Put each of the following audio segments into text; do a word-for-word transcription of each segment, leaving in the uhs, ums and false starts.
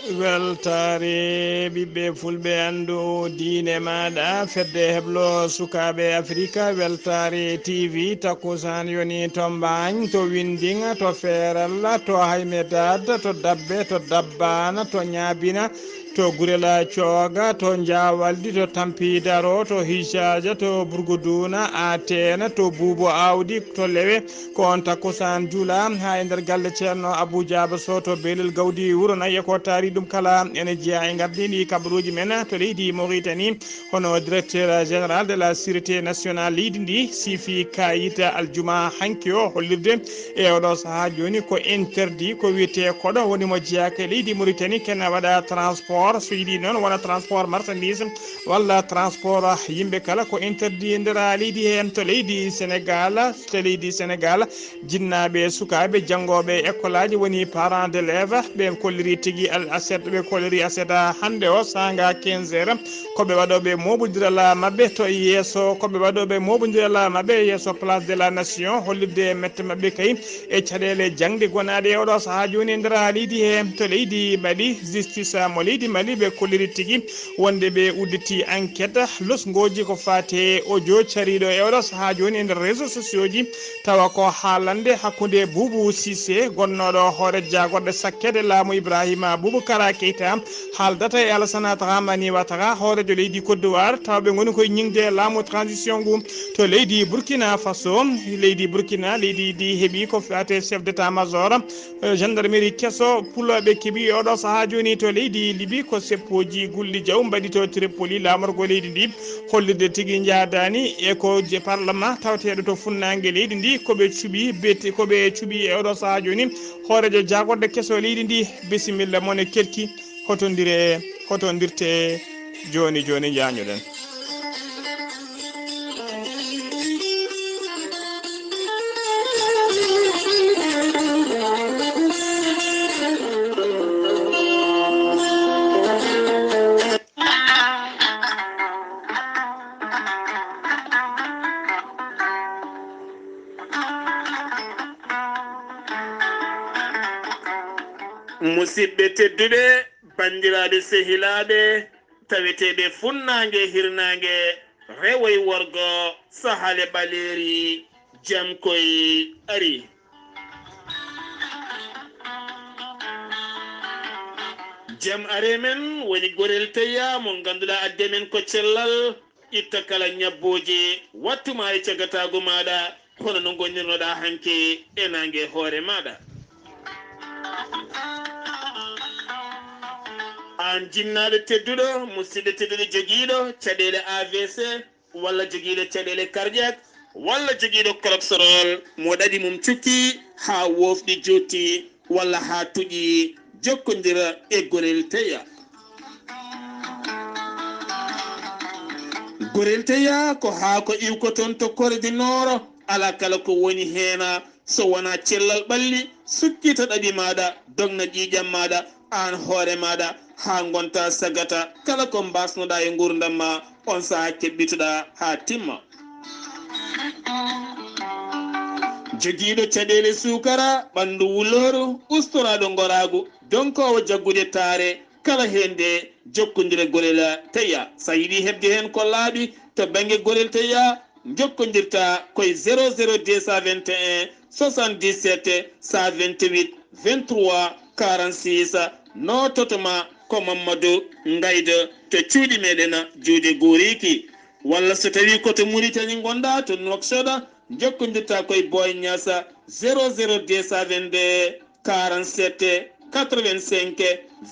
Weltaare ɓiɓɓe fulɓe, anndu diine maaɗa, fedde heblo sukaaɓe Afrika, weltaare T V, takkusaan yoni to Mbaañ, to Winnding, to Feeral, to Haymedad, to Dabbe, to Dabbaana, to Ñaabina, to Gurela Cooga, to Njaawaldi, to Tampidaro, to Hijaaja, to Burguduuna, Ateena, to Buubo Aawdi, to Lewe, ko on takkusaan juula haa e nder galle Ceerno Abuu Jaaba Soh to Beelel Gawdi Wuro Nayi. E ko taari ɗum kala, ene jeyaa e ngardiiɗi kabaruuji men to leydi Moritani. Hono directeur général de la sûreté nationale leydi ndi siifi kayit aljuma hanki o, hollirde e oɗo sahaa jooni ko interdit, ko wiyetee koɗo woni mo jeyaaka e leydi Moritani, kene waɗa transport, so yiɗi noon wona transport marchandise walla transport yimɓe kala, ko interdit e nder leydi heen. To leydi Sénégal, to leydi Sénégal, jinnaaɓe, sukaaɓe, janngooɓe e école aji woni parents d'élèves, ɓe kolliri tigi al-, aset, ɓe kolliri aset hannde o saanga quinze heures, ko ɓe waɗooɓe mooɓondiral maɓɓe to yeeso, ko ɓe waɗooɓe mooɓondiral maɓɓe yeeso Place de la Nation, hollirde mette maɓɓe kay e caɗeele jaŋde gonaaɗe e oɗo sahaa jooni e nder leydi he. To leydi Mali, justice mo leydi Mali, ɓe kolliri tigi wonde ɓe udditi enquête, losngooji ko faati e audio cariiɗo e oɗo sahaa jooni e nder réseaux sociaux ji, tawa ko haalande hakkunde Boubou Cissé, gonnooɗo hoore jaagorɗe sakkede laamu Ibrahima Boubacara Keita, haaldata e Alassane Dramane Ouattara, hooreejo leydi Côte d'Ivoire, tawa ɓe ngoni koye ñiŋde laamu transition ngu to leydi Burkina Faso. Leydi Burkina, leydi ndi heɓi ko faati e chef d'état-major, eh, gendarmerie keso pulooɓe keɓi e oɗo sahaa jooni to leydi Libi, ko seppooji gulɗi jaw mbaɗi to Tripoli, laamorgo leydi ndi, hollirde tigi njaadaani e ko je parlement tawteeɗo to funnaange leydi ndi, ko ɓe cuɓi, beti-, ko ɓe cuɓi e oɗo sahaa jooni hooreejo jaagorɗe keso leydi ndi. Bisimilla mon e kelki, hotondire, hotondirte jooni jooni, njaañoɗen. Musidɓe tedduɓe, banndiraaɓe sehilaaɓe, taweteeɓe funnaange hirnaange, rewo e worgo, sahale ɓaleeri, jam koy ari. Jam are men woni gorel teya mo ngannduɗaa adde men ko cellal, itta kala ñabbooje, wattu ma e cagataagu maaɗa, hono no ngonnirnoɗaa hanke e naange hoore maaɗa. Aan jinnaaɗo tedduɗo, musidɗo tedduɗo jogiiɗo caɗeele A V C, walla jogiiɗo caɗeele cardiaque, walla jogiiɗo cholestérol mo ɗaɗi mum cukki haa woofɗi jotti, walla haa tuƴi, jokkondira e Gorel Teya. Gorel Teya ko haako iwkoton to Kore du Nord, alaa kala ko woni heen, so wonaa cellal ɓalli, sukkita ɗaɓi maaɗa, dogna ƴiiƴam maaɗa, aan hoore maaɗa, haa ngonta sagata kala ko mbaasnoɗaa e nguurndam ma, on sahaa keɓɓitoɗaa haa timma. Jogiiɗo caɗeele suukara, ɓanndu wulooru, ustoraaɗo ngoraagu, donkoowo jaggude taare, kala heen de jokkondire Gorel Teya. So a yiɗi heɓde heen ko laaɓi to bannge Gorel Teya, njokkondirta koye zéro zéro deux cent vingt et un soixante-dix-sept cent vingt-huit vingt-trois quarante-six. Noototo ma ko Mamadou Ngaydo to cuuɗi meɗen Juude Gooriiki. Walla so tawii ko to Muritani ngonɗaa, to Nouakchott, njokkondirta koye Boy Niass, zéro zéro deux cent vingt-deux quarante-sept quatre-vingt-cinq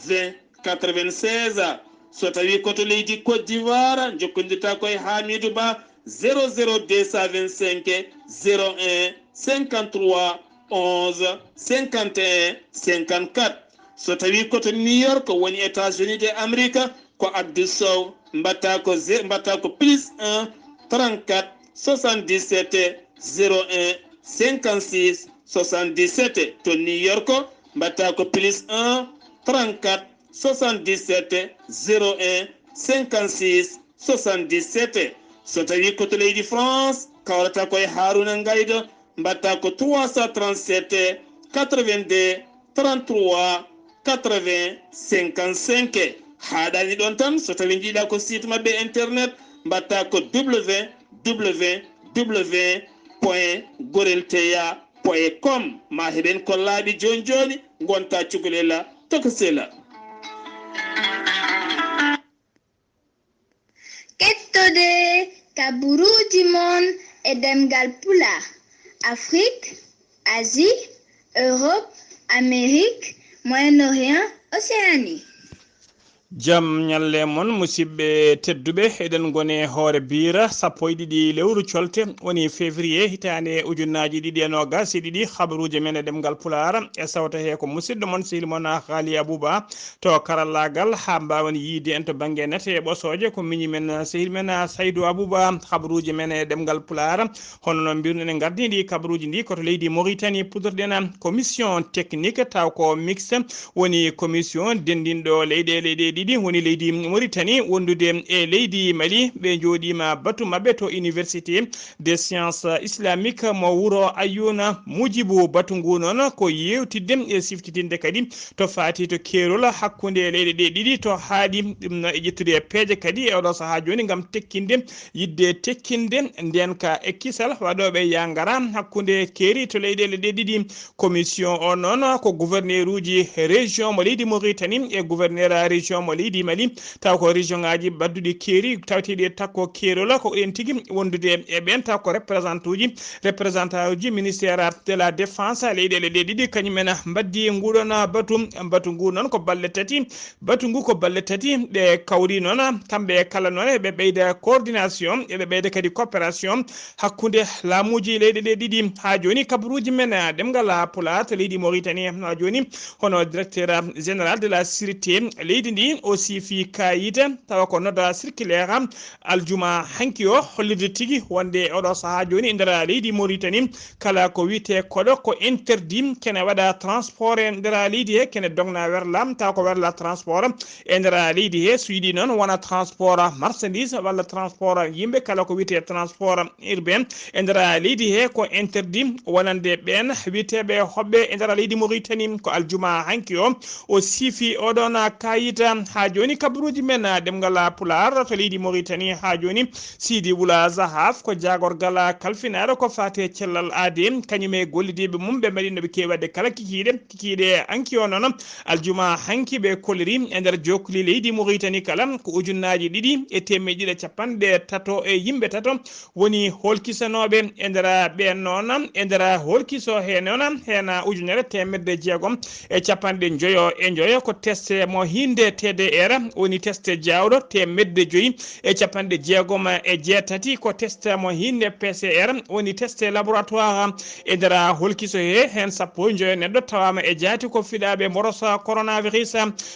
vingt quatre-vingt-seize. So tawii ko to leydi Côte d'Ivoire, njokkondirta koye Hamidou Ba, zéro zéro deux cent vingt-cinq zéro un cinquante-trois onze cinquante et un cinquante-quatre. So tawii ko to New York, woni États-Unis de Amérique, ko Abdou Sow, mbaɗta ko ze-, mbaɗta ko plus un trente-quatre soixante-dix-sept zéro un cinquante-six soixante-dix-sept. To New York, mbaɗta ko plus un trente-quatre soixante-dix-sept zéro un cinquante-six soixante-dix-sept. So tawii ko to leydi France, kawrata koye Harouna Ngaydo, mbaɗta ko trois cent trente-sept quatre-vingt-deux trente-trois quatre-vingts cinquante-cinq. Haaɗaani ɗoon tan, so tawii njiɗaa ko site maɓɓe internet, mbaɗtaa ko www point gorelteya point com. Ma heɓen ko laaɓi jooni jooni, ngontaa cukalel la tokosel la. Kettode kaburuuji mon e ɗemngal Pulaar, Afrik, Asie, Europe, Amerique, Moyen-Orient, Océanie. Jam ñalle mon, musidɓe tedduɓe. Eɗen ngoni e hoore biira sappo e ɗiɗi lewru colte, woni février, hitaande ujunnaaji ɗiɗi e noogaas e ɗiɗi. Habaruuji men e ɗemngal Pulaar e sawta he ko musidɗo mon, sehil mon Haali Abuba to karallaagal, haa mbaawen yiyde en to bannge nate e ɓosooje. Ko miñi men, sehil men Saydu Abuba. Habaruuji men e ɗemngal Pulaar, hono no mbirno, ene ngardini ɗi kabaruuji ndi ko to leydi Mauritanie puɗɗorɗen. Commission technique, taw ko mixte, woni commission denndinɗo leyɗeele ɗe ɗiɗi, woni leydi Mauritanie wondude e leydi Mali. Ɓe njooɗiima batu maɓɓe to Université des Sciences Islamiques mo wuro Ayouna. Mujibu batu ngu noon ko yeewtidde e siftitinde kadi to faati to keerol hakkunde leyɗe ɗe ɗiɗi, to haaɗi ɗum no e ƴettude e peeje kadi e oɗo sahaa jooni ngam tekkinde, yiɗde tekkinde ndeenka e kisal waɗooɓe yangara hakkunde keeri to leyɗeele ɗe ɗiɗi. Commission o noon ko gouverneur uji région mo leydi Mauritanie e gouverneur région mo leydi Mali, taw ko région ngaji badduɗi keeri taweteeɗi e takko keerol, ko ɗen tigi wondude e ɓen, taw ko représentant uji, représentant uji ministère de la défense leyɗeele ɗe ɗiɗi, kañum en mbaddi nguɗon batu. Batu ngu noon ko balle tati, batu ngu ko balle tati. Ɓe kawri noon, kamɓe kala noon eɓe ɓeyda coordination, eɓe ɓeyda kadi coopération hakkunde laamuuji leyɗe ɗe ɗiɗi. Haa jooni kabaruuji men ɗemngal Pulaar to leydi Mauritanie, haa jooni hono directeur général de la sûreté leydi ndi, o siifi kaayit, tawa ko nodda circulaire aljuma hanki o, hollirde tigi wonde e oɗo sahaa jooni e nder leydi Mauritanie, kala ko wiyetee koɗo ko interdit, kene waɗa transport e nder leydi he, kene dogna werla, taw ko werla transport e nder leydi he. So yiɗi noon wona transport marchandise walla transport yimɓe, kala ko wiyetee transport urbain e nder leydi he ko interdit wonande ɓeen wiyeteeɓe hoɓɓe e nder leydi Mauritanie. Ko aljuma hanki o, o siifi oɗon kaayit. Haa jooni kabaruuji men ɗemngal Pulaar to leydi Mauritanie, haa jooni Sidi Wula Zahaf ko jaagorgal kalfinaaɗo ko faati e cellal aade, kañum e gollidiiɓe mum, ɓe mbaɗi no ɓe keewi waɗde kala kikiiɗe. Kikiiɗe hanki o noon, aljuma hanki, ɓe kolliri e nder jokkuli leydi Mauritanie kala ko ujunnaaji ɗiɗi e teemeɗɗe ɗiɗi e capanɗe tato e yimɓe tato woni hoolkisanooɓe e nder ɓeen noon, e nder hoolkiso he noon, heen ujunere teemedde jeegom e capanɗe njoyo e njoyo ko test mo hinnde T D R, woni test jaawɗo teemedde joyi e capanɗe jeegom e jeetati, ko test mo hinnde P C R, woni test laboratoire. E nder hoolkiso he, heen sappo e njoyo neɗɗo tawaama e jaati ko fiɗaaɓe mboros coronavirus.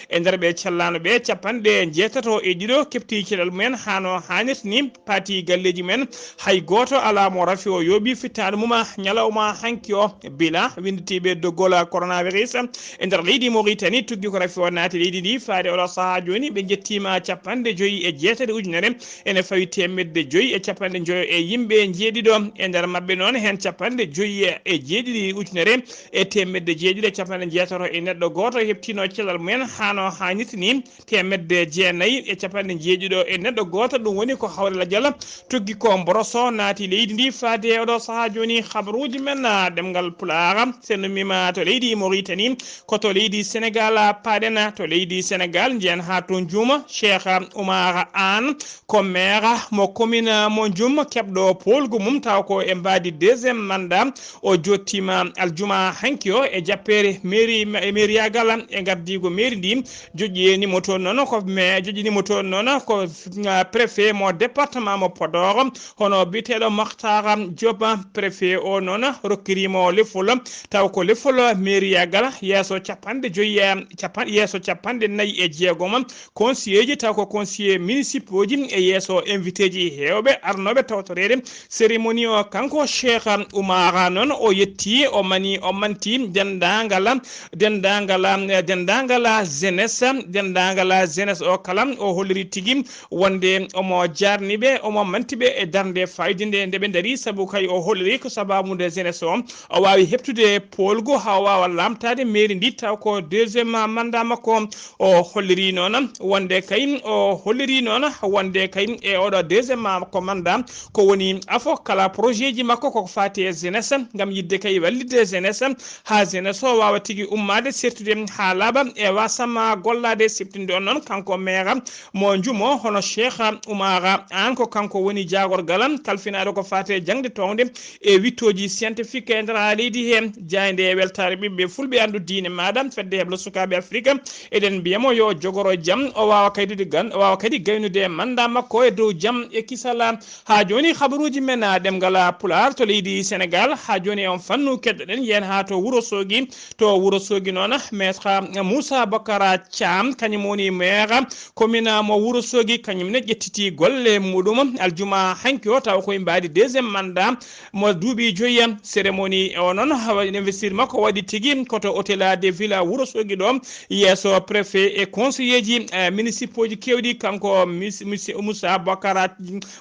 E nder ɓe callaano ɓe, capanɗe njeetato e ɗiɗo keɓti cellal mumen haa no haanirta ni, paati galleeji mumen. Hay gooto alaa mo rafi o yooɓi fittaandu mum ñalawma hanki o. Bilan winnditiiɓe doggol coronavirus e nder leydi Mauritanie tuggi ko rafi o naati leydi ndi faade oɗo sahaa jooni, ɓe njettiima capanɗe joyi e jeetati ujunere, ene fawi teemedde joyi e capanɗe njoyo e yimɓe njeeɗiɗo. E nder maɓɓe noon, heen capanɗe joyi e jeeɗiɗi ujunere e teemedde jeeɗiɗi e capanɗe njeetato e neɗɗo gooto heɓtiino cellal mumen haa no haanirta ni. Teemedde jeenayi e capanɗe njeeɗiɗo e neɗɗo gooto, ɗum woni ko hawre lajal tuggi ko mboroso naati leydi ndi. Faade e oɗo sahaa jooni, habaruuji men, ah, ɗemngal Pulaar, so en ummiima to leydi Mauritanie, ko to leydi Senegal paaɗen. To leydi Senegal, njehen haa to Njuuma, Cheikh Oumar Anne ko maire mo commune mo Njuuma, keɓɗo poolgu mum taw ko e mbaadi deuxième mandat. O jottiima aljuma hanki o e jappeere mairie, e mairiyaagal e ngardiigu mairie ndi. Joƴƴini mo toon noon ko, mais joƴƴini mo toon noon ko, ah, préfet mo département mo Podor, hono biyeteeɗo Makhtar Diop. Préfet o noon rokkiri mo lefol, taw ko lefol mairiyaagal, yeeso capanɗe joyi, eh, capan-, yeeso capanɗe nayi e jeego. jeegoma conseiller ji, taw ko conseiller municipaux ji e yeeso invité ji heewɓe arnooɓe tawtoreede cérémonie o. Kanko Cheikh Oumar noon, o yetti, o mani, o manti denndaangal, denndaangal, denndaangal jeunesse, denndaangal jeunesse o kala, o holliri tigi wonde omo jaarni ɓe, omo manti ɓe e darnde fayde nde, nde ɓe ndarii, sabu kay o holliri ko sabaabu nde jeunesse o, o waawi heɓtude poolgu haa o waawa laamtaade mairie ndi, taw ko deuxième mandat makko o holliri noon, wonde kay, o holliri noon wonde kay e oɗo deuxième makko mandat, ko woni afo kala projet ji makko koko faati e jeunesse, ngam yiɗde kay wallitde jeunesse, haa jeunesse o waawa tigi ummaade, sertude haa laaɓa e wasama gollaade, septinde on noon kanko maire mo Njumo, hono Cheikh Oumar Anne, ko kanko woni jaagorgal kalfinaaɗo ko faati e jaŋde toowde e wittooji scientifique e nder leydi he. Jaaynde e weltaare ɓiɓɓe fulɓe anndu diine maaɗa, fedde heblo sukaaɓe Afrika, eɗen mbiyamo yo jogoro jam, o waawa kaydude gan, o waawa kadi gaynude mandat makko e dow jam e kisal. Haa jooni, habaruuji men, ah, ɗemngal, ah, Pulaar to leydi Senegaal. Haa jooni, e on fannu, keddoɗen, yehen haa to Wuro Soogi. To Wuro Soogi noon, Maître Moussa Bokara Thiam, kañum woni maire commune mo Wuro Soogi, kañum ne ƴettiti golle muɗum. Aljuma hanki o, tawa koye mbaadi deuxième mandat mo duuɓi joyi. Cérémonie o noon, hawa investir makko waɗi tigi ko to Hôtel de Ville Wuro Soogi ɗo, yeeso préfet e conseiller ji, eh, municipaux ji kewɗi. Kanko mis-, monsieur Moussa Bokara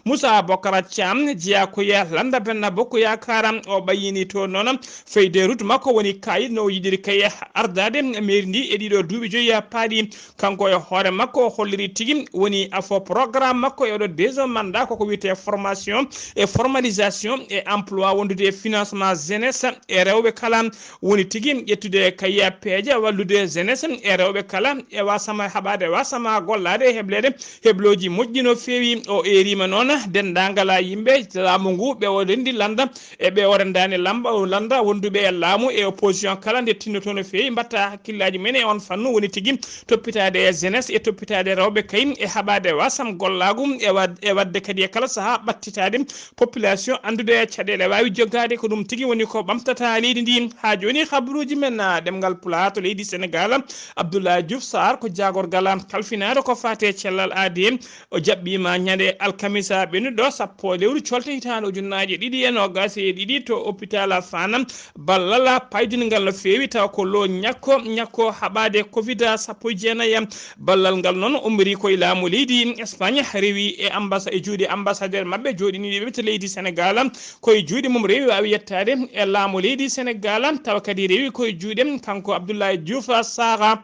Moussa Bokara Thiam, jeyaa ko e Lannda Benna Bokk Yaakaar, o ɓayyini toon noon feuille de route makko, woni kaayit no o yiɗiri kay ardaade mairie ndi e ɗiɗo duuɓi joyi paaɗi. Kanko e hoore makko o holliri tigi woni afo programme makko e oɗo deuxième mandat, koko wiyetee formation e formalisation e emploi, wondude e financement jeunesse e rewɓe kala, woni tigi ƴettude kay peeje wallude jeunesse e rewɓe kala e wasama haɓaade, wasama gollaade e hebleede heblooji moƴƴi no feewi. O eeriima noon denndaangal yimɓe laamu ngu, ɓe o renndi lannda e ɓe o renndaani lamba, lannda, wonduɓe e laamu e opposition kala, nde tinnoto no feewi, mbatta hakkillaaji men e on fannu, woni tigi toppitaade e jeunesse e toppitaade rewɓe kay e haɓaade wasam gollaagu e wad-, e waɗde kadi e kala sahaa ɓattitaade population, anndude caɗeele waawi jogaade. Ko ɗum tigi woni ko ɓamtata leydi ndi. Haa jooni, habaruuji men, ah, ɗemngal Pulaar to leydi Senegaal, Abdoulaye Diouf Sarr ko jaagorgal kalfinaaɗo ko faati e cellal aadee. O jaɓɓiima ñande alkamisa ɓennuɗo, sappo lewru colte hitaande ujunnaaje ɗiɗi e noogaas e ɗiɗi to hôpital Fann. Ballal paydungal no feewi, taw ko lo ñakko, ñakko haɓaade covid sappo e jeenayi. Ballal ngal noon ummori ko e laamu leydi Espagne, rewi e ambassa-, e juuɗe ambassadeur maɓɓe jooɗiniiɗo ɓe to leydi Senegaal. Ko e juuɗe mum rewi, waawi yettaade e laamu leydi Senegaal, tawa kadi rewi ko e juuɗe kanko Abdoulaye Diouf Sarr.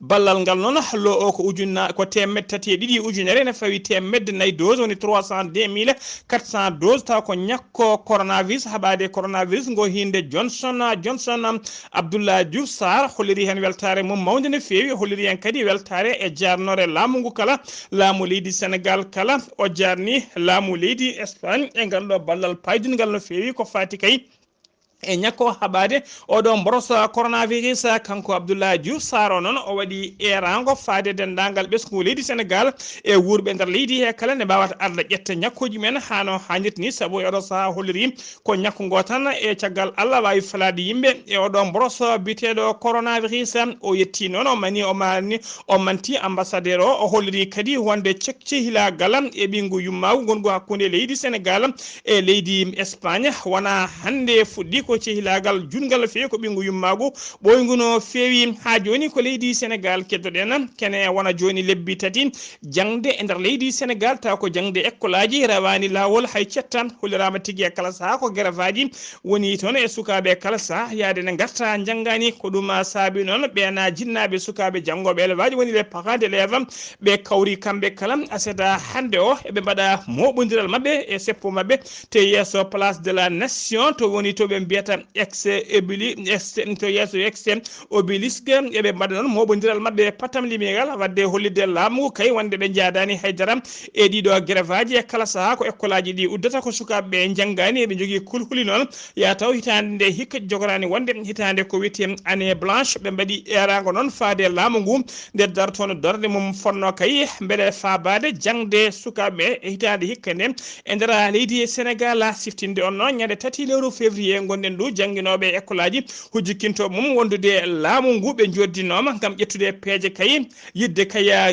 Ballal ngal noon, lo o ko ujunna-, ko teemedde tati e ɗiɗi ujunere, ene fawi teemedde nayi dose, woni trois cent deux mille quatre cent dose, taw ko ñakko coronavirus, haɓaade coronavirus ngo hiinde Johnson Johnson. Abdoulaye Diouf Sarr holliri heen weltaare mum mawnde no feewi, holliri heen kadi weltaare e jaarnoore laamu ngu kala, laamu leydi Senegaal kala. O jaarni laamu leydi Espagne e ngal ɗo ballal paydungal no feewi ko faati kay e ñakko haɓaade oɗo mboros coronavirus. Kanko Abdoulaye Diouf Sarr o noon, o waɗi eeraango faade denndaangal ɓesngu leydi Senegaal e wuurɓe nder leydi he kala, nde mbaawata arde ƴetta ñakkooji men haa no haanirta ni, sabu e oɗo sahaa holliri ko ñakko ngo tan e caggal Allah waawi falaade yimɓe e oɗo mboros biyeteeɗo coronavirus. O yetti noon, o mani, o mani, o manti ambassadeur o, o holliri kadi wonde cek-, cehilaagal e ɓiyngu yummaagu ngongu hakkunde leydi Senegaal e leydi Espagne wona hannde fuɗɗi, ko cehilaagal juutngal no feewi, ko ɓiyngu yummaagu ɓooyngu no feewi. Haa jooni ko leydi Senegaal keddoɗen, kene wona jooni lebbi tati jaŋde e nder leydi Senegaal, taw ko jaŋde ekkolaaji rewaani laawol hay cetta, holliraama tigi e kala sahaa ko grèveaaji woni toon e sukaaɓe kala sahaa yahde ne ngarta njanngaani. Ko ɗum saabi noon ɓeen jinnaaɓe sukaaɓe janngooɓe élève aji, woni les parents d'élèves, ɓe kawri kamɓe kala aset hannde o, eɓe mbaɗa mooɓondiral maɓɓe e seppo maɓɓe to yeeso Place de la Nation, to woni to ɓe mbiyata ex obéli-, ex, to yeeso ex obélisque, eɓe mbaɗa noon mooɓondiral maɓɓe patamlimeegal, waɗde hollitde laamu ngu kay wonde ɓe njaadaani haydara e ɗiɗo grèveaaji. E kala sahaa ko ekkolaaji ɗi uddata, ko sukaaɓe ɓe njanngaani, eɓe njogii kulhuli noon. Yaa taw hitaande nde hikka jogoraani wonde hitaande ko wiyetee année blanche. Ɓe mbaɗi eeraango noon faade laamu ngu nde dartono darnde mum fotnoo kay mbele faabaade jaŋde sukaaɓe ɓe e hitaande hikka nde e nder leydi Senegaal. Siftinde on noon, ñande tati lewru février ngon Nden du jannginooɓe e ekkolaaji hujjikintoo mum wondude laamu ngu ɓe njoddinooma ngam ƴettude peeje kay, yiɗde kay, ah,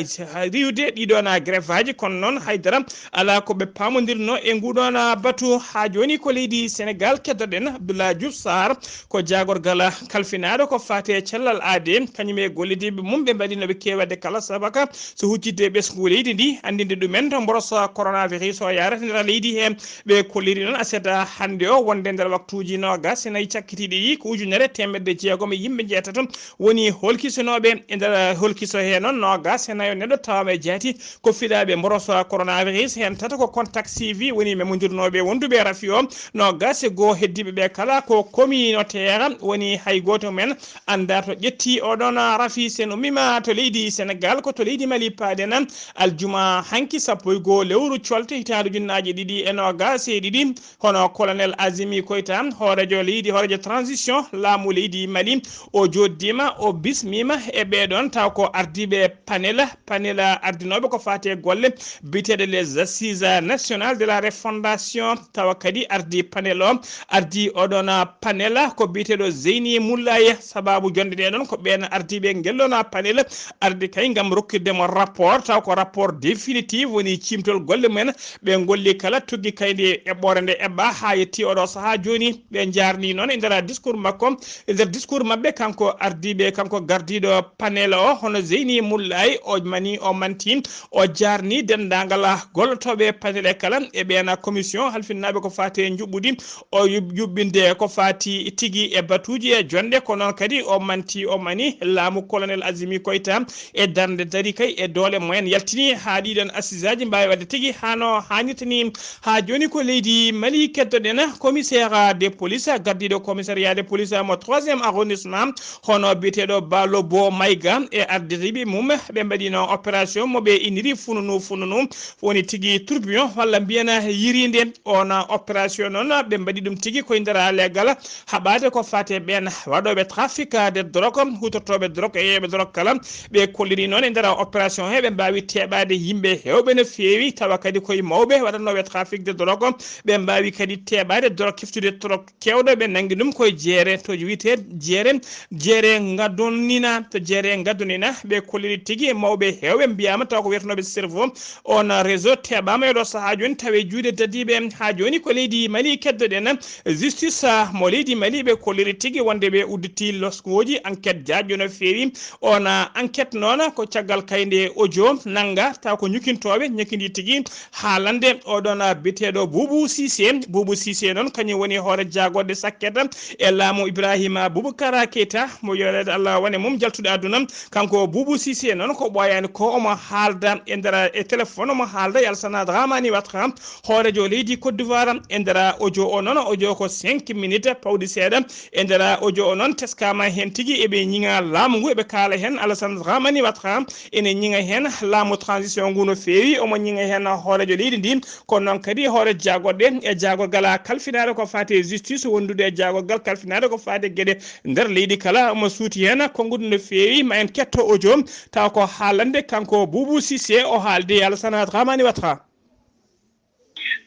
riyude ɗiɗoona grève aji, kono noon haydara alaa ko ɓe paamondirno e nguɗoon, ah, batu. Haa jooni ko leydi Senegaal keddoɗen Abdoulaye Diouf Sarr, ko jaagorgal kalfinaaɗo ko faati e cellal aadee, kañum e gollidiiɓe mum ɓe mbaɗi no ɓe keewi waɗde kala sabaka so huccitde e ɓesngu leydi ndi, anndinde ɗumen to mboros coronavirus o yaarata nder leydi he. Ɓe kolliri noon aset hannde o wonde nder waktuuji noogas e nayi cakkitiiɗi ɗi, ko ujunere teemedde jeegom e yimɓe njeetato woni holkisinooɓe e nder holkiso he. Noon noogas e nayo neɗɗo tawaama e jaati ko fiɗaaɓe mboros coronavirus, heen tato ko contact suivi woni memondirnooɓe wonduɓe rafi o. Noogas e goo heddiiɓe ɓe kala ko communautaire, woni hay gooto men anndaa to ƴetti oɗon rafi. Sen ummiima to leydi Senegaal, ko to leydi Mali paaɗen aljuma hanki sappo e goo lewru colte hitaande ujunnaaje ɗiɗi e noogas e ɗiɗi. Hono Colonel Azimi Koita, hooreejo leydi, hooreejo transition laamu leydi Mali, o jooɗdiima, o bismiima e ɓee ɗoon taw ko ardiiɓe panel, panel ardinooɓe ko faati e golle biyeteeɗe les Assises Nationales de la Refondation, tawa kadi ardii panel o, ardii oɗon panel ko biyeteeɗo Zeyni Mullaye. Sabaabu jonde ɗee ɗoon ko ɓeen ardiiɓe ngel ɗoon panel ardi kay ngam rokkirde mo rapport, taw ko rapport définitif woni ciimtol golle mumen. Ɓe ngolli kala tuggi kaydi eɓɓoore nde eɓɓa haa yetti oɗo sahaa jooni. Ɓe njaarni noon e nder discours makko, e nder discours maɓɓe, kanko ardiiɓe, kanko gardiiɗo panel o, hono Zeyni Mullaye, o mani, o manti, o jaarni denndaangal gollotooɓe panel e kala e ɓeen commission halfinnaaɓe ko faati e njuɓɓudi, o yuɓ-, yuɓɓinde ko faati tigi e batuuji e jonde, ko noon kadi o manti, o mani laamu Colonel Azimi Koita e darnde dari kay e doole mumen yaltini haa ɗiɗon assisaaji mbaawi waɗde tigi haa no haanirta ni. Haa jooni ko leydi Mali keddoɗen, commissaire de police, gardiiɗo commissariat de police mo troisième arrondissement, hono biyeteeɗo Balobo Maïga e ardiiɓe mum, ɓe mbaɗino opération mo ɓe inniri fununu fununu, woni tigi tourbillon walla mbiyen yiriinde. On opération noon ɓe mbaɗi ɗum tigi koye nder leegal haɓaade ko faati e ɓeen waɗooɓe trafic de drogue, huutortooɓe drogue e yeeyooɓe drogue kala. Ɓe kolliri noon e nder opération he ɓe mbaawi teeɓaade yimɓe heewɓe no feewi, tawa kadi koye mawɓe waɗanooɓe trafic de drogue. Ɓe mbaawi kadi teeɓaade drogue, kiftude drogue keewɗo, ɓe nanngi ɗum koye jeere to wiyetee jeere, jeere Ngadonina, to jeere Ngadonina. Ɓe kolliri tigi mawɓe heewɓe mbiyaama taw ko wiyetenooɓe cerveau. On réseau teɓaama e ɗo sahaa jooni tawi e juuɗe dadiiɓe. Haa jooni ko leydi Mali keddoɗen. Justice, ah, mo leydi Mali ɓe kolliri tigi wonde ɓe udditi loskooji, enquête jaajɗo no feewi. On, ah, enquête noon ko caggal kayde audio nannga taw ko ñukintooɓe ñukindi tigi haalande oɗon, ah, biyeteeɗo Boubou Cissé. Boubou Cissé noon kañum woni hoore jaagorɗe sakket e laamu Ibrahima Boubacar Keita, mo yooreede Allah wone mum jaltuɗo aduna. Kanko Boubou Cissé noon ko ɓooyaani ko omo haalda e nder e téléphone, omo haalda e Alassane Dramani Ouattara, hooreejo leydi Côte d'Ivoire. E nder audio o noon, audio ko cinq minutes pawɗi seeɗa. E nder audio o noon teskaama heen tigi eɓe ñiŋa laamu ngu, eɓe kaala heen Alassane Dramani Ouattara, ene ñiŋa heen laamu transition ngu no feewi, omo ñiŋa heen hooreejo leydi ndi. Kono noon kadi hoore jaagorɗe e jaagorgal kalfinaaɗo ko faati e justice wondude e jaagorgal kalfinaaɗo ko faati e geɗe nder leydi kala, omo suuti heen konnguɗi no feewi. Ma en ketto audio taw ko haalande kanko Boubou Cissé o haaldi e Alassane Dramani Ouattara.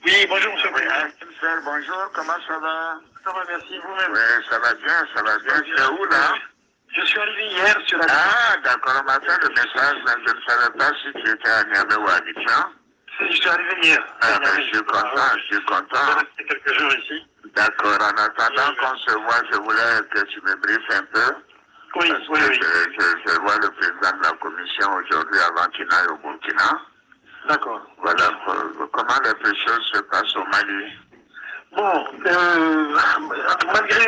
Oui, bonjour, monsieur le président. Bonjour, comment ça va ? Ça va, merci, vous-même ? Oui, ça va bien, ça va bien. C'est où là ? Je suis arrivé hier sur la... Ah, d'accord, on m'a fait le message, mais je ne savais pas si tu étais à Niamey ou à Abidjan. Si, je suis arrivé hier. Ah, ben, je suis content, je suis content. Je reste quelques jours ici. D'accord, en attendant qu'on se voit, je voulais que tu me briefes un peu. Oui, oui, oui. Parce que je, je, je vois le président de la commission aujourd'hui avant qu'il n'aille au Burkina. D'accord. Voilà, co-, comment les choses se passent au Mali. Bon, euh, malgré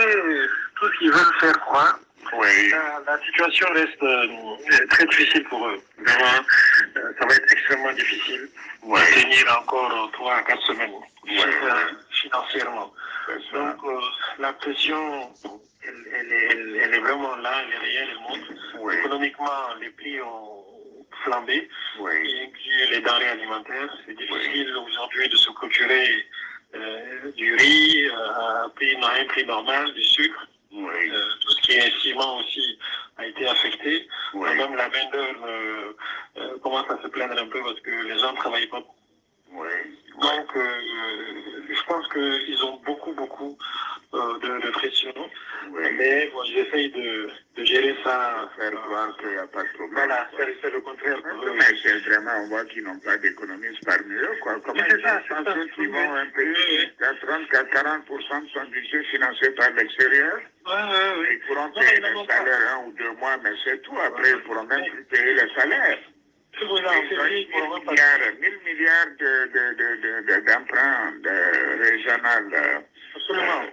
tout ce qu'ils veulent faire croire, oui, la, la situation reste, euh, très difficile pour eux. Vraiment, euh, ça va être extrêmement difficile, oui, de tenir encore trois à quatre semaines, oui, euh, financièrement. C'est ça. Donc, euh, la pression, elle, elle est, elle, elle est vraiment là, elle est réelle, elle monte. Oui. Économiquement, les prix ont flambé, oui, et puis les denrées alimentaires. C'est, oui, difficile aujourd'hui de se procurer, euh, du riz, euh, à prix, à un prix normal, du sucre. Oui. Euh, tout ce qui est ciment aussi a été affecté. Oui. Même la main-d'œuvre, euh, euh, commence à se plaindre un peu parce que les gens ne travaillent pas. Oui. Donc, euh, je pense qu'ils ont beaucoup, beaucoup euh, de, de pression. Oui. Mais bon, j'essaye de, de gérer ça. Faire croire qu'il n'y a pas de problème. Voilà, faire, faire le contraire. Mais c'est vraiment, on voit qu'ils n'ont pas d'économistes parmi eux, quoi. Comment ils font ça, ceux qui vont un pays, à trente à quarante pour cent de son budget financé par l'extérieur? Ouais, ouais, ouais. Ils pourront payer les salaires un ou deux mois, mais c'est tout. Après, ils ne pourront même plus payer les salaires. Ils ont mille milliards, mille milliards de, de, de, de, de, d'emprunts, de régional, euh,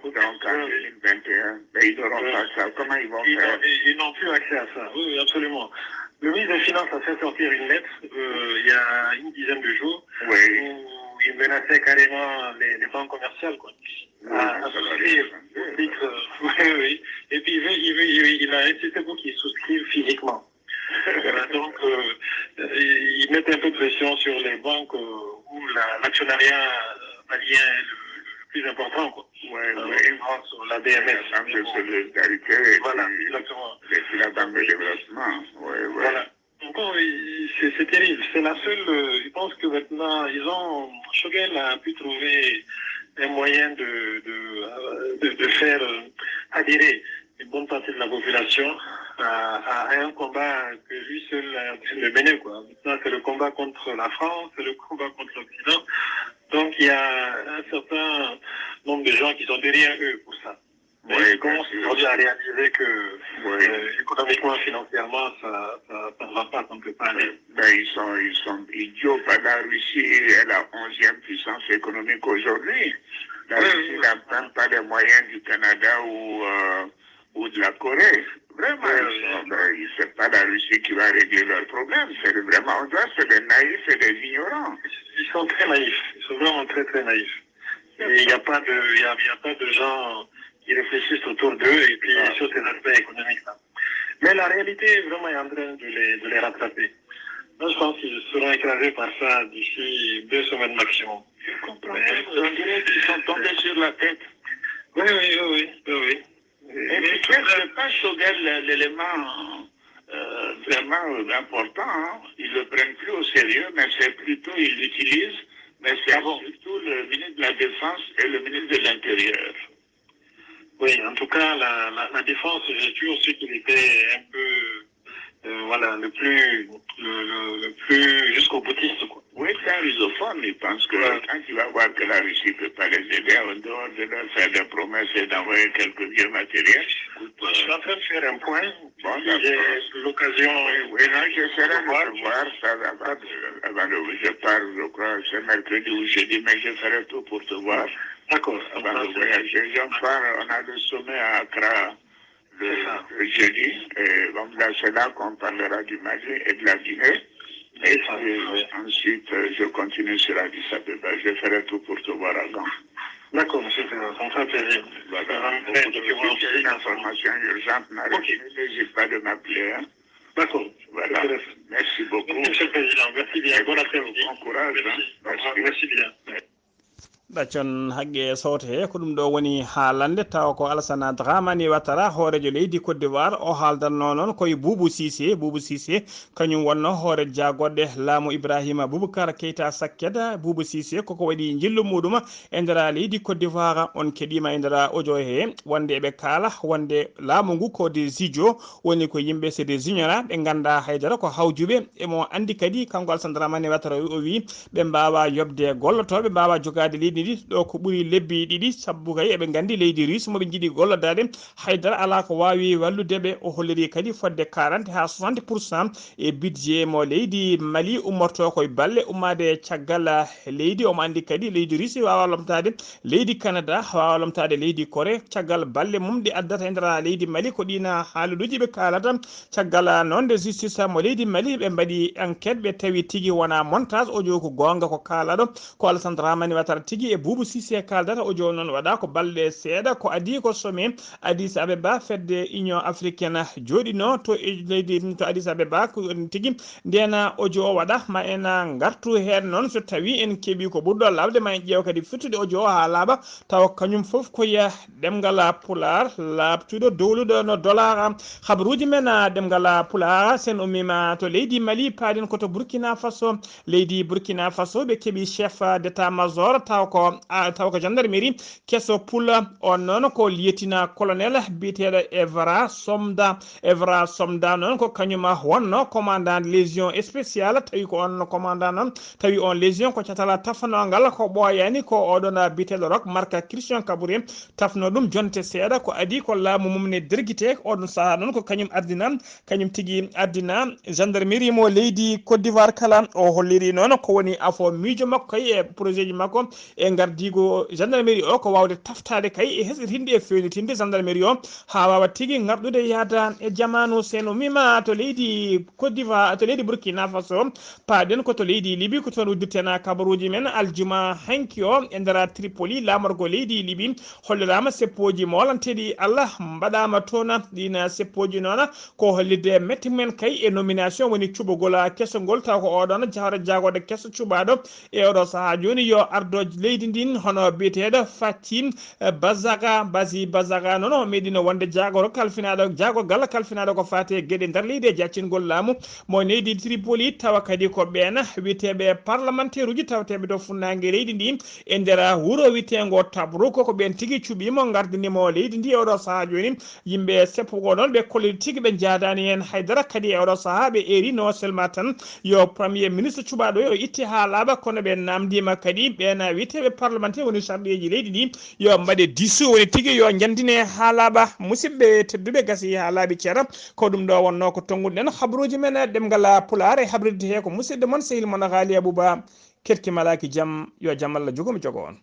donc en deux mille vingt et un. Mais ils n'auront pas ça. Comment ils vont faire? Ils n'ont plus accès à ça. Oui, oui, absolument. Le ministre des Finances a fait sortir une lettre, euh, il y a une dizaine de jours, où il menaçait carrément les, les banques commerciales, quoi, à souscrire. Oui, oui. Et puis il veut, il veut, il, il a insisté pour qu'ils souscrivent physiquement. Voilà, donc, euh, ils mettent un peu de pression sur les banques, euh, où la, l'actionnariat malien est le, le plus important, quoi. Ouais, ouais. Sur la B M S. La Banque de solidarité. Voilà, exactement. Et puis la Banque de développement. Ouais, ouais. Voilà. Donc, c'est, c'est terrible. C'est la seule, euh, je pense que maintenant, ils ont, Choguel a pu trouver un moyen de, de, euh, de, de faire, euh, adhérer une bonne partie de la population à, à un combat que lui seul est en train de mener, quoi. Maintenant, c'est le combat contre la France, c'est le combat contre l'Occident. Donc, il y a un certain nombre de gens qui sont derrière eux pour ça. Mais ils commencent aujourd'hui à réaliser que, euh, économiquement, financièrement, ça, ça, ça ne va pas, ça ne peut pas aller. Ben, ils sont, ils sont idiots, parce que la Russie est la onzième puissance économique aujourd'hui. La Russie n'a même pas les moyens du Canada ou, euh, ou de la Corée. Vraiment, ils sont, ben, c'est pas la Russie qui va régler leurs problèmes. C'est vraiment, on dirait que c'est des naïfs et des ignorants. Ils sont très naïfs. Ils sont vraiment très, très naïfs. Et il n'y a pas de, il y a, il y a pas de gens qui réfléchissent autour d'eux et puis sur ces aspects économiques-là. Mais la réalité est vraiment en train de les, de les rattraper. Moi, je pense qu'ils seront écrasés par ça d'ici deux semaines maximum. Je comprends pas. On dirait qu'ils sont tombés sur la tête. Oui, oui, oui, oui, oui, oui. Et puis, je ne sais pas, Choguel, l'élément, euh, vraiment, euh, important, hein. Ils le prennent plus au sérieux, mais c'est plutôt, ils l'utilisent, mais c'est surtout le ministre de la Défense et le ministre de l'Intérieur. Oui, en tout cas, la, la, la défense, j'ai toujours su qu'il était un peu, euh, voilà, le plus, le, le, le plus jusqu'au boutiste, quoi. Oui, c'est un russophone. Il pense que quand il va voir que la Russie ne peut pas les aider, en dehors de leur faire des promesses et d'envoyer quelques vieux matériels, écoute, je suis en train de faire un point. Bon, si j'ai l'occasion, oui, oui, non, je serai de te voir, ça, avant de, avant de, je pars, je crois, c'est mercredi ou jeudi, mais je ferai tout pour te voir. D'accord. Avant de voyager, je pars, on a le sommet à Accra le, le jeudi. Et donc là, c'est là qu'on parlera du Mali et de la Guinée. Et puis, ensuite, euh, je continue sur Addis Abeba. Je ferai tout pour te voir avant. D'accord, monsieur le Président, ça me fait plaisir. Voilà. Beaucoup de, si tu as une information urgente, n'hésite pas de m'appeler, hein. D'accord. Voilà. Merci beaucoup. Merci, monsieur le Président. Merci bien. Bon après-midi. Bon courage, hein. Merci. Au revoir. Merci bien. Ɗaccon hagge sowte he, ko ɗum ɗo woni haalande, tawa ko Alassane Dramane Ouattara, hooreejo leydi Côte d'Ivoire, o haaldanno noon ko e Boubou Cissé. Boubou Cissé, kañum wonno hoore jaagoɗe laamu Ibrahima Boubacar Keita Sakkeda. Boubou Cissé koko waɗi njillu muɗum e nder leydi Côte d'Ivoire. On keɗima e nder audio he, wonde eɓe kaala, wonde laamu ngu ko des idiots, woni ko yimɓe, c'est des ignorants, ɓe nganndaa haydara, ko hawjuɓe. Emo anndi kadi, kanko Alassane Dramane Ouattara, o wi ɓe mbaawa yoɓde gollotooɓe, mbaawa jogaade leydi ndi, ɗo ko ɓuri lebbi ɗiɗi, sabu kay eɓe nganndi leydi Russie mo ɓe njiɗi gollodaade, haydara alaa ko waawi wallude ɓe. O holliri kadi fodde quarante haa soixante pour cent e budget mo leydi Mali ummorto koye balle ummaade caggal leydi. Omo anndi kadi leydi Russie waawa lomtaade leydi Canada, waawa lomtaade leydi Corée caggal balle mum ɗi addata e nder leydi Mali. Ko ɗiin haaluuji ɓe kaalata. Caggal noon nde justice mo leydi Mali ɓe mbaɗi enquête, ɓe tawi tigi wonaa montage, audio ko goonga ko kaalaɗo, ko Alassane Dramane Ouattara tigi e Boubou Cissé kaaldata. Audio noon waɗa ko balɗe seeɗa, ko adii ko sommet Addis Abeba, fedde Union Africaine jooɗino to e leydi, to Addis Abeba, ko on tigi ndena audio o waɗa. Ma en ngartu heen noon, so tawi en keɓi ko ɓurɗo laaɓde, ma en ƴeew kadi firtude audio o haa laaɓa, tawa kañum fof ko e ɗemngal Pulaar laaɓtuɗo dowluɗo no Dolaar. Habaruuji men, ah, ɗemngal Pulaar, sen ummiima to leydi Mali, paaɗen ko to Burkina Faso. Leydi Burkina Faso, ɓe keɓi chef d'état-major, taw ko A taw ko gendarmerie keso pula on noon ko lieutenant colonel biyeteeɗo Evra Somda. Evra Somda noon ko kañum wonno commandant légion spéciale, tawi ko on commandant noon tawi on légion ko catala tafanogal ko ɓooyani ko oɗon biyeteeɗo Rock Marka Christian Kabore tafno ɗum jonte seeɗa ko adi ko laamu mum ne dergite oɗon saha noon ko kañum ardina kañum tigi ardina gendarmerie mo leydi Côte d'Ivoire kala. O holliri noon ko woni afo miijo makko e projet ji makko e ngardiigu gendarmerie o ko waawde taftaade kay e hesɗitinde e feewnitinde gendarmerie o haa waawa tigi ŋarɗude yahda e jamaanu. Seno mima to leydi Côte d'Ivoire, to leydi Burkina Faso, paaɗen ko to leydi Libi, ko toon uddirten kabaruuji men aljuma hanki o e nder Tripoli, laamorgo leydi Libi holliraama seppooji moolanteeɗi Allah mbaɗaama toon. Ɗiin seppooji noon ko hollitde metti men kay e nomination woni cuɓagol kesol ngol, taw ko oɗon jahra jagooɗo keso cuɓaaɗo e oɗo sahaa jooni yo ardo leydi ndin hono biyeteeɗo Fatim Bazaga, Bazi Bazaga noon o meeɗino wonde jagoro kalfinaaɗo, jagorgal kalfinaaɗo ko faati e geɗe nder leydi e jaccingol laamu mo leydi Tripoli, tawa kadi ko ɓeen wiyeteeɓe parlementaire uji tawateeɓe to funnaange leydi ndi e nder wuro wiyeteengo Tabrouk, ko ɓeen tigi cuɓiimo ngardinimo leydi ndi e oɗo sahaa jooni. Yimɓe seppugo noon ɓe kolliti tigi ɓe njaadaani heen haydara kadi e oɗo sahaa ɓe eeri non seulement tan yo premier ministre cuɓaaɗo o itte haa laaɓa, kono ɓe naamndiima kadi ɓeen wiyeteeɓe parlementaire woni sarɗiyeeji leydi ndi yo mbaɗe diisu woni tigi yo njanndine haa laaɓa. Musidɓe tedduɓe gasi haa laaɓi ceera ko ɗum ɗo wonnoo ko tonnguɗen habaruuji men ɗemngal Pulaar e habrirde he ko musidɗo mon sehil mon Haali Abuba. Keɗki malaaki jam yo jam Allah jogomi jogo on.